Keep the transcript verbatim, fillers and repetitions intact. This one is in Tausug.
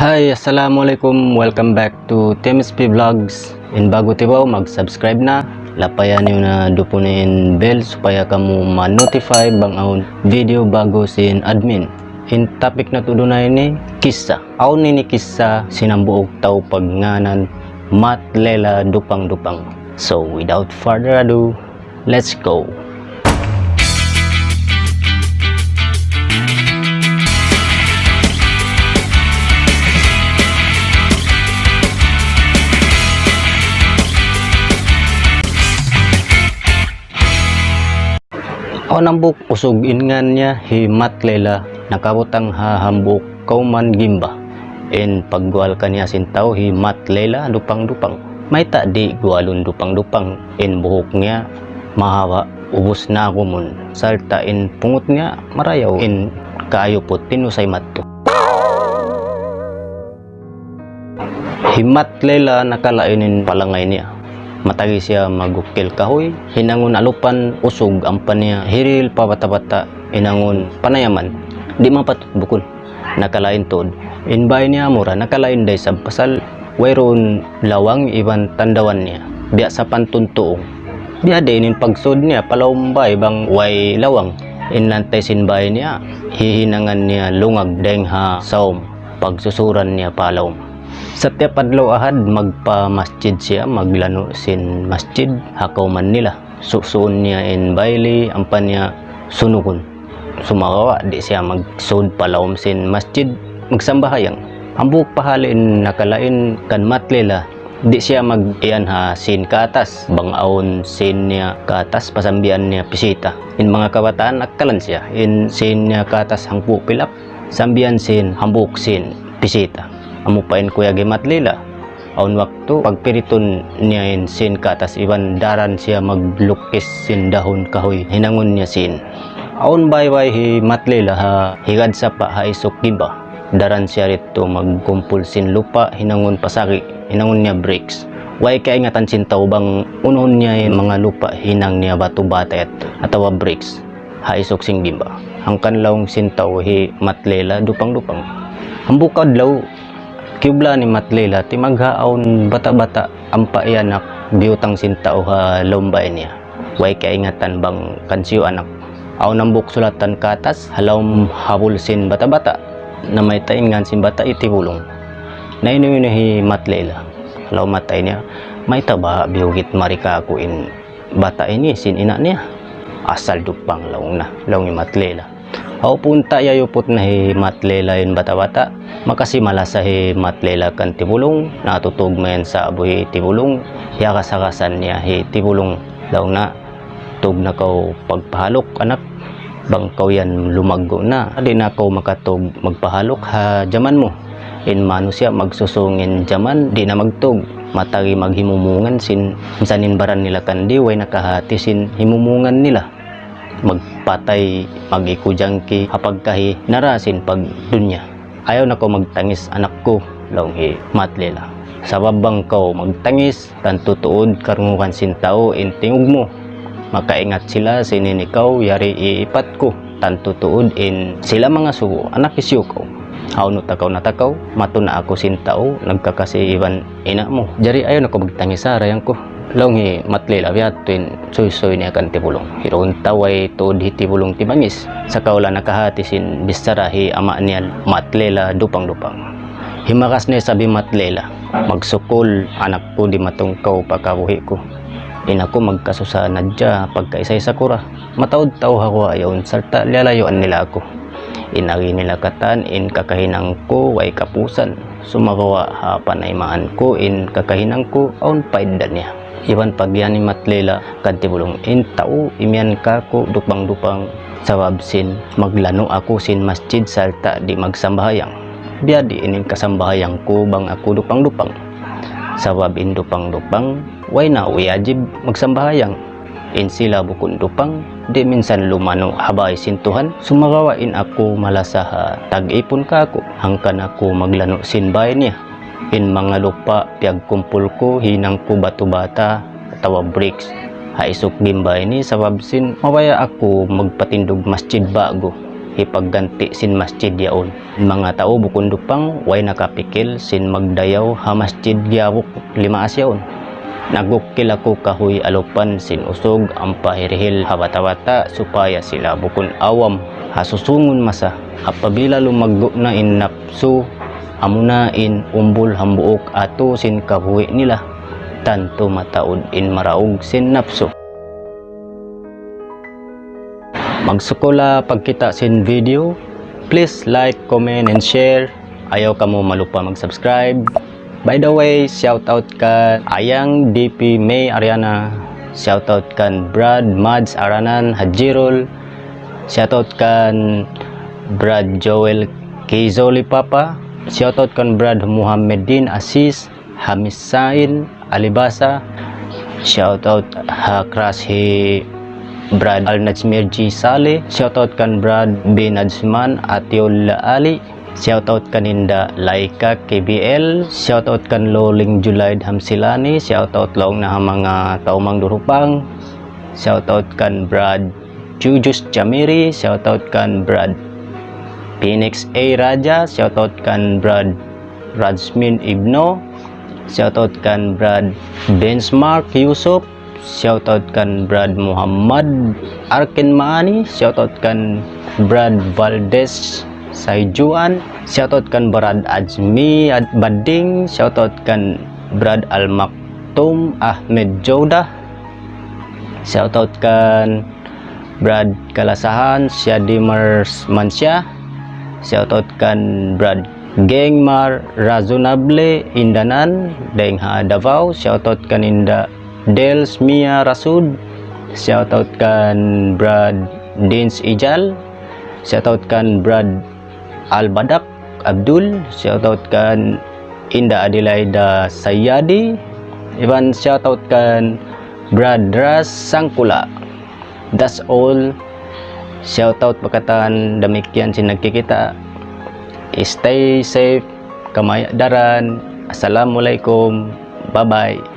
Hi, assalamualaikum. Welcome back to T M S P Vlogs. In ba'gu tibaw, mag-subscribe na. Lapayan niyu na dupun in bell supaya kamu ma-notify bang awn video ba'gu sin admin. In topic natu' dunay ini, kissa. Awn ini kissa sin hambuuk tau pagngānan Mat Lela Dupang-Dupang. So, without further ado, let's go! Awn hambuuk usug in ngān niya hi Mat Lela, nakabutang ha hambuuk kawman gimba. In pagguwal kaniya sin tau hi Mat Lela Dupang-Dupang. Mayta' di' guwalun dupang-dupang, in buhuk niya mahaba', ubus nagumun, sarta' in pungut niya marayaw, in kaayuput, tinusay madtu. Hi Mat Lela nakalain in palangay niya. Matagi siya magukil kahuy, hinangun alupan usug ampa niya hirihil pa bata'-bata', hinangun panayaman, di' mapatut bukun. Nakalain tuud. In bāy niya amura nakalain da isab pasal wayruun lawang iban tandawan niya. Biya' sapantun tuung. Biya' diin in pagsud niya pa lawm bāy bang way lawang. In lantay sin bāy niya, hihinangan niya lungag dayng ha sawm, pagsusuran niya pa lawm. Satiyap adlaw Ahad, magpa masjid siya, maglanu' sin masjid ha kawman nila. Susuun niya in bayli, ampa niya sunugun. Sumagawa', di' siya magsud pa lawm sin masjid, magsambahayang. Hambuuk pa hali in nakalain kan Mat Lela, di' siya mag-iyan ha sīn kaatas, bang awn sīn niya kaatas, pasambian niya pisita. In manga kabataan, akkalan siya, in sīn niya kaatas hangpu' pilak, sambian sin hambuuk sīn pisita. Amu pa in kuyag hi Mat Lela. Awn waktu, pagpiritun niya in sīn kaatas iban daran siya maglukis sin dahun kahuy, hinangun niya sīn. Awn bāy-bāy hi Mat Lela ha higad sapa' ha isuk gimba. Daran siya didtu magkumpul sin lupa', hinangun pasagi', hinangun niya bricks. Way kaingatan sin tau bang unuhun niya in manga lupa' hinang niya batu bata' yadtu, atawa bricks. Ha isuk sin gimba. Hangkan laung sin tau hi Mat Lela Dupang-Dupang. Hambuuk adlaw, kiyublaan hi Mat Lela, timagha' awn bata'-bata' ampa iyanak biyutang sin tau ha lawm bāy niya. Way kaingatan bang kansiyu anak. Awn hambuuk sulatan kaatas, ha lawm habul sin bata'-bata'. Namayta' in ngān sin bata' hi Tibulung. Nainu-inu hi Mat Lela. Laung mata niya, mayta' baha' biyugit mari kāku' in bata' ini sin ina' niya. Asal dupang laung na, laung hi Mat Lela. Aw punta' iyayuput na hi Mat Lela in bata'-bata'. Makasi malasa hi Mat Lela kan Tibulung, natutug mayan sa'bu hi Tibulung, hiyakas-hakasan niya hi Tibulung. Laung na, tug na kaw pagpahaluk, anak. Bang kaw yan lumaggu' na, di' na kaw makatug magpahaluk ha jaman mu. In manusiya' magsusung in jaman, di' na magtug. Matagi maghimumungan sin, minsan in baran nila kandi, way nakahati sin himumungan nila. Magpatay, mag-ikujangki, ha pagkahi, nara sin pagdunya. Ayaw na kaw magtangis, anak ku, laung hi Mat Lela. Sabab bang kaw magtangis, tantu tuud karungugan sin tau in tingug mu. Makaingat sila sin in ikaw yari iipat ku. Tantu tuud in sila mangasubu, anak hisiyu kaw. Hawnu takaw na takaw, matu na aku sin tau, nagkakasi iban ina' mu. Jari ayaw na kaw magtangis ha, dayang ku. Laung hi Mat Lela biya' ha yadtu in suysuy niya kan Tibulung. Hiruun ta way tuud hi Tibulung timangis. Sakaula nakahati sin bichara hi ama' niya Mat Lela Dupang-Dupang. Himakas na isab hi Mat Lela. Magsukul, anak ku, dimatung kaw pa kabuhi' ku. In aku magkasusa na hadja pagkaisa-isa ku ra. Mataud tau ha guwa' yaun sarta' liyalayuan nila aku. In agi nila katan in kakahinang ku way kapusan. Sumagawa' ha panaymaan ku in kakahinang ku awn paidda niya. Iban pagiyan hi Mat Lela kan Tibulung, in tau imiyan kāku' Dupang-Dupang sabab sin maglanu' aku sin masjid sarta' di' magsambahayang. Biya' diin in kasambahayang ku bang aku Dupang-Dupang. Sabab in Dupang-Dupang way na wiyajib magsambahayang. In sila bukun dupang, di' minsan lumanu' ha bāy sin Tuhan, sumagawa' in aku malasa ha tag-ipun kāku', hangkan aku maglanu' sin bāy niya. In manga lupa' piyagkumpul ku, hinang ku batu bata' atawa bricks. Ha isuk gimba ini sabab sin mabaya' aku magpatindug masjid ba'gu. hipagganti' sin masjid yaun. Manga tau bukun Dupang, way nakapikil sin magdayaw ha masjid Giabuk Limaas yaun. Nagukil aku kahuy alupan sin usug ampa hirihil ha bata'-bata' supaya sila bukun awam ha susungun masa. Apabila lumaggu' na in napsu, amuna in umbul hambuuk atu sin kabuhi' nila, tantu mataud in maraug sin napsu. Magsukul ha pagkita' sin video. Please like, comment, and share. Ayaw kamu malupa mag-subscribe. By the way, shout out kan Ayang D P May Ariana. Shout out kan Brad Mads Aranan Hajirul. Shout out kan Brad Joel Kizoli Papa. Shout out kan Brad Muhammadin Asis. Hamis Sain, Alibasa. Shout out ha crush hi Brad Al Najmir G Saleh. Shout out kan Brad bin Najman Atiullah Ali. Shout out kaninda Laika K B L. Shout out kan Loling Julaid Hamsilani. Shout out laung na ha manga tau mangdurupang. Shout out kan Brad Jujus Jamiri. Shout out kan Brad Phoenix A Raja. Shout out kan Brad Rajmin Ibno. Shout out kan Brad Benchmark Yusuf. Shout out kan Brad Muhammad Arkin Maani. Shout out kan Brad Valdez Saijuan. Shout out kan Brad Ajmi Ad- Bading. Shout out kan Brad Al Maktum Ahmed Jodah. Shout out kan Brad Kalasahan Syadimar Mansya. Shout out kan Brad Gengmar Razonable Indanan dayn ha Davao. Shout out kaninda Dels Mia Rasud. Shout out kan Brad Dins Ijal. Shout out kan Brad Al Badak Abdul. Shout out kan Inda Adelaida Sayadi. Iban shout out kan Brad Ras Sangkula. That's all. Shout out pa katan, damikkiyan sin nagkikita'. Stay safe. Kamaya' daran. Assalamualaikum. Bye bye.